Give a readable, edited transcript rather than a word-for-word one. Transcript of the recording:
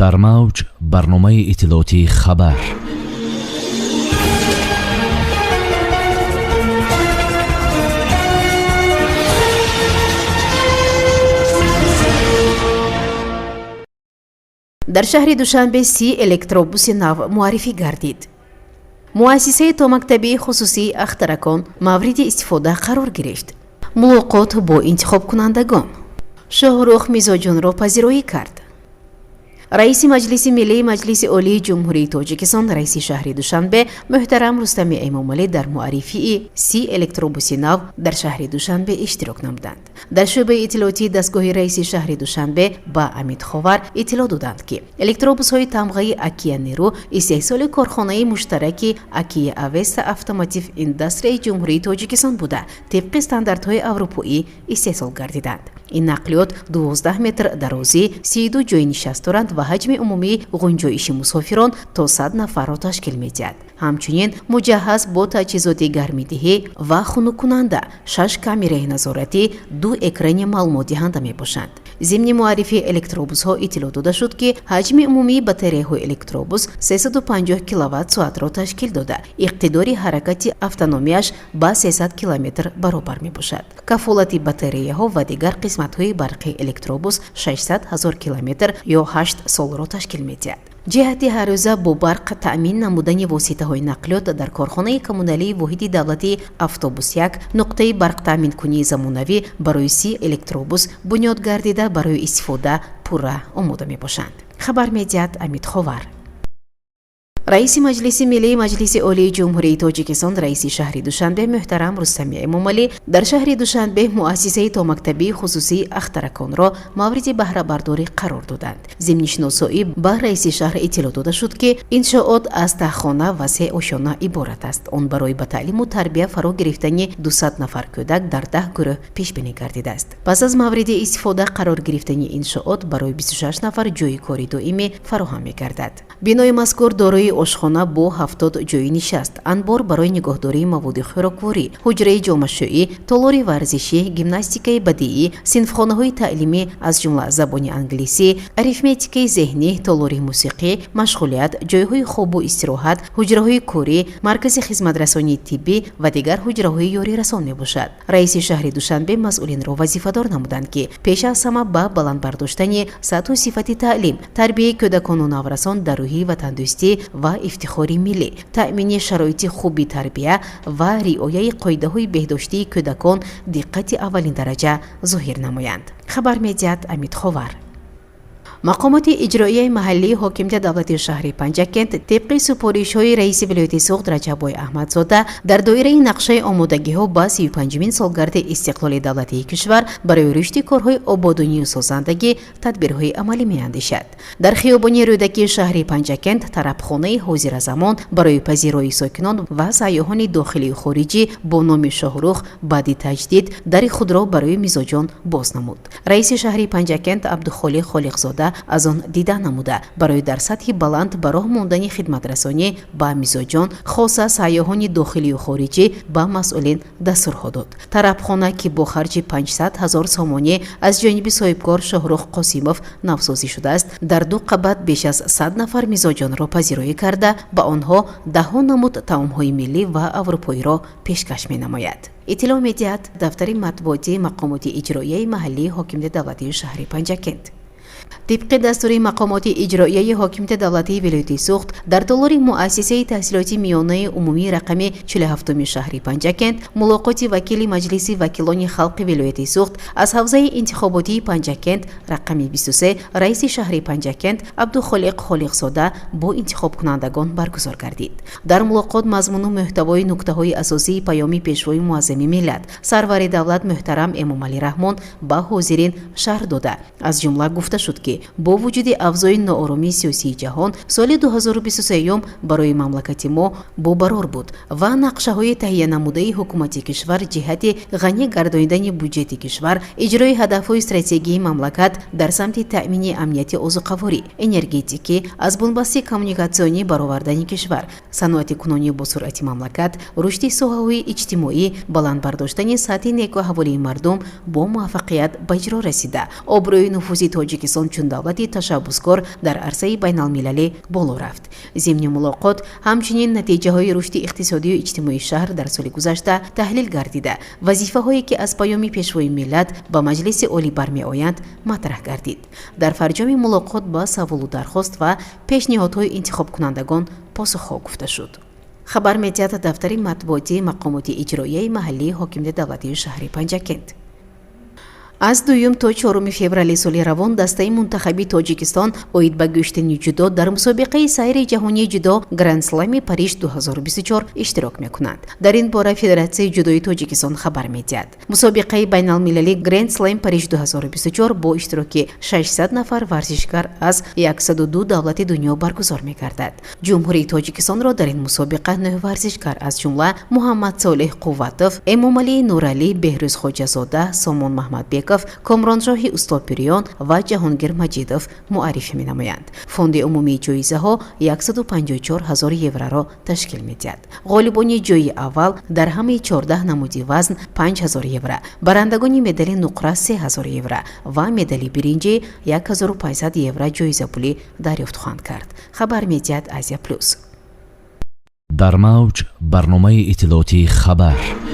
Дар мавҷ барномаи иттилоотии «Хабар». Дар шаҳри Душанбе 30 электробуси нав муаррифӣ гардид. Муассисаи томактабии хусусии «Ахтаракон» мавриди истифода қарор гирифт. Мулоқот бо интихобкунандагон. Шоҳрух мизоҷонро пазироӣ кард. Раиси Маҷлиси Миллии Маҷлиси Олии Ҷумҳурии Тоҷикистон, раиси шаҳри Душанбе муҳтарам Рустами Эмомалӣ дар муаррифии 30 электробуси нав дар шаҳри Душанбе иштирок намуданд. Дар шӯъбаи иттилоотии дастгоҳи раиси шаҳри Душанбе ба Амид Ховар иттилоъ доданд, ки электробусҳои тамғаи Акия Неру истеҳсоли корхонаи муштараки Акия Авеста Автомотив Индастрияи Ҷумҳурии Тоҷикистон буда, тибқи стандартҳои аврупоӣ истеҳсол гардиданд. Ин нақлиёт 12 метр дарозӣ, 32 ҷойи нишаст доранд ва ҳаҷми умумии ғунҷоиши мусофирон то 100 нафарро ташкил медиҳад. Ҳамчунин муҷаҳҳаз бо таҷҳизоти гармидиҳӣ ва хунуккунанда, шаш камераи назоратӣ, ду экрани маълумотдиҳанда мебошанд. Зимни муаррифии электробусҳо иттилоъ дода шуд, ки ҳаҷми умумии батареяҳои электробус 350 киловатт соатро ташкил дода, иқтидори ҳаракати автономияш ба 300 километр баробар мебошад. Кафолати батареяҳо ва дигар қисматҳои барқии электробус 600 ҳазор километр ё 8 солро ташкил медиҳад. Ҷиҳати ҳаррӯза бо барқ таъмин намудани воситаҳои нақлиёт дар корхонаи коммуналии воҳиди давлатии «Автобус 1» нуқтаи барқтаъминкунии замонавӣ барои 30 электробус бунёд гардида, барои истифода пурра омода мебошанд, хабар медиҳад Амид Ховар. Раиси Маҷлиси Миллии Маҷлиси Олии Ҷумҳурии Тоҷикистон, раиси шаҳри Душанбе муҳтарам Рустами Эмомалӣ дар шаҳри Душанбе муассисаи томактабии хусусии «Ахтараконро» мавриди баҳрабардорӣ қарор доданд. Зимни шиносоӣ ба раиси шаҳр иттилоъ дода шуд, ки иншоот аз таҳхона ва се ошёна иборат аст. Он барои ба таълиму тарбия фаро гирифтани 200 нафар кӯдак дар 10 гурӯҳ пешбинӣ гардидааст. Пас аз мавриди истифода қарор гирифтани иншоот барои 26 нафар ҷойи кори доимӣ фароҳам мегардад. Бинои мазкур дорои ошхона бо 70 ҷойи нишаст, анбор барои нигоҳдории маводи хӯрокворӣ, ҳуҷраи ҷомашӯӣ, толори варзишӣ, гимнастикаи бадиӣ, синфхонаҳои таълимӣ, аз ҷумла забони англисӣ, арифметикаи зеҳнӣ, толори мусиқӣ, машғулият, ҷойҳои хобу истироҳат, ҳуҷраҳои корӣ, маркази хизматрасонии тиббӣ ва дигар ҳуҷраҳои ёрирасон мебошад. Раиси шаҳри Душанбе масъулинро вазифадор намуданд, ки пеш аз ҳама ба баланд бардоштани сатҳу сифати таълим, тарбияи кӯдакону наврасон дар рӯҳии ватандӯстӣ ва ифтихори миллӣ, таъмини шароити хуби тарбия ва риояи қоидаҳои беҳдоштии кӯдакон диққати аввалиндараҷа зоҳир намоянд, хабар медиҳад Амид Ховар. Мақомоти иҷроияи маҳаллии ҳокимияти давлати шаҳри Панҷакент тибқи супоришҳои раиси вилояти Суғд Раҷаббой Аҳмадзода дар доираи нақшаи омодагиҳо ба 35-умин солгарди истиқлоли давлатии кишвар барои рушди корҳои ободонию созандагӣ тадбирҳои амалӣ меандешад. Дар хиёбони Рӯдакии шаҳри Панҷакент тарабхонаи ҳозиразамон барои пазироии сокинон ва сайёҳони дохилию хориҷӣ бо номи «Шоҳрух» баъди таҷдид дари худро барои мизоҷон боз намуд. Раиси шаҳри Панҷакент Абдухолиқ Холиқзода аз он дида намуда, барои дар сатҳи баланд ба роҳ мондани хидматрасонӣ ба мизоҷон, хоса сайёҳони дохилию хориҷӣ, ба масъулин дастурҳо дод. Тарабхона, ки бо харҷи 500 ҳазор сомонӣ аз ҷониби соҳибкор Шоҳрух Қосимов навсозӣ шудааст, дар ду қабат беш аз 100 нафар мизоҷонро пазироӣ карда, ба онҳо даҳҳо намуд таомҳои миллӣ ва аврупоиро пешкаш менамояд, иттилоъ медиҳад дафтари матбуотии мақомоти иҷроияи маҳаллии ҳокимияти давлатии шаҳри Панҷакент. Тибқи дастури мақомоти иҷроияи ҳокимияти давлатии вилояти Суғд, дар толори муассисаи таҳсилоти миёнаи умумии рақами 47-уми шаҳри Панҷакент мулоқоти вакили Маҷлиси вакилони халқи вилояти Суғд аз ҳавзаи интихоботии Панҷакент рақами 23, раиси шаҳри Панҷакент Абдухолиқ Холиқзода бо интихобкунандагон баргузор гардид. Дар мулоқот мазмуну мӯҳтавои нуктаҳои асосии паёми Пешвои муаззами миллат, сарвари давлат муҳтарам Эмомалӣ Раҳмон ба ҳозирин шарҳ дода, аз ҷумла гуфта шуд, ки бо вуҷуди авзои нооромии сиёсии ҷаҳон соли 2023 барои мамлакати мо бобарор буд ва нақшаҳои таҳиянамудаи ҳукумати кишвар ҷиҳати ғанӣ гардонидани буҷети кишвар, иҷрои ҳадафҳои стратегии мамлакат дар самти таъмини амнияти озуқаворӣ, энергетикӣ, аз бунбасти коммуникатсионӣ баровардани кишвар, саноати кунонии босуръати мамлакат, рушди соҳаҳои иҷтимоӣ, баланд бардоштани сатҳи некуаҳволии мардум бо муваффақият ба иҷро расида, обрӯи нуфузи Тоҷикистон чун Ҳамчун давлати ташаббускор дар арсаи байналмилалӣ боло рафт. Зимни мулоқот ҳамчунин натиҷаҳои рушди иқтисодию иҷтимоии шаҳр дар соли гузашта таҳлил гардида, вазифаҳое, ки аз Паёми Пешвои миллат ба Маҷлиси Олӣ бармеоянд, матраҳ гардид. Дар фарҷоми мулоқот ба саволу дархост ва пешниҳодҳои интихобкунандагон посухҳо гуфта шуд, хабар медиҳад дафтари матбуотии мақомоти иҷроияи маҳаллии ҳокимияти давлатии шаҳри Панҷакент. Аз 2 то 4 феврали соли равон дастаи мунтахаби Тоҷикистон оид ба гӯштини ҷудо дар мусобиқаи сайри ҷаҳонии ҷудо Гранд-слами Париж 2024 иштирок мекунанд. Дар ин бора Федератсияи ҷудои Тоҷикистон хабар медиҳад. Мусобиқаи байналмилалӣ Гранд-слэм Париж 2024 бо иштироки 600 нафар варзишгар аз 102 давлати дунё баргузор мегардад. Ҷумҳурии Тоҷикистонро дар ин мусобиқа нӯҳ варзишгар, аз ҷумла Муҳаммад Солеҳ Қувватов, Эмомалӣ Нуралӣ, Беҳрӯз Хоҷазода, Сомон Маҳмадбеков, Комроншоҳи Устопириён ва Ҷаҳонгир Маҷидов муаррифӣ менамоянд. Фонди умумии ҷоизаҳо 154 ҳазор евроро ташкил медиҳад. Ғолибони ҷойи аввал дар ҳамаи 14 намуди вазн 5 ҳазор евро, барандагони медали нуқра 3 ҳазор евро ва медали биринҷӣ 1500 евро ҷоизапулӣ дарёфт хоҳанд кард, хабар медиҳад Азия Плюс. Дар мавҷ барномаи иттилоотии «Хабар».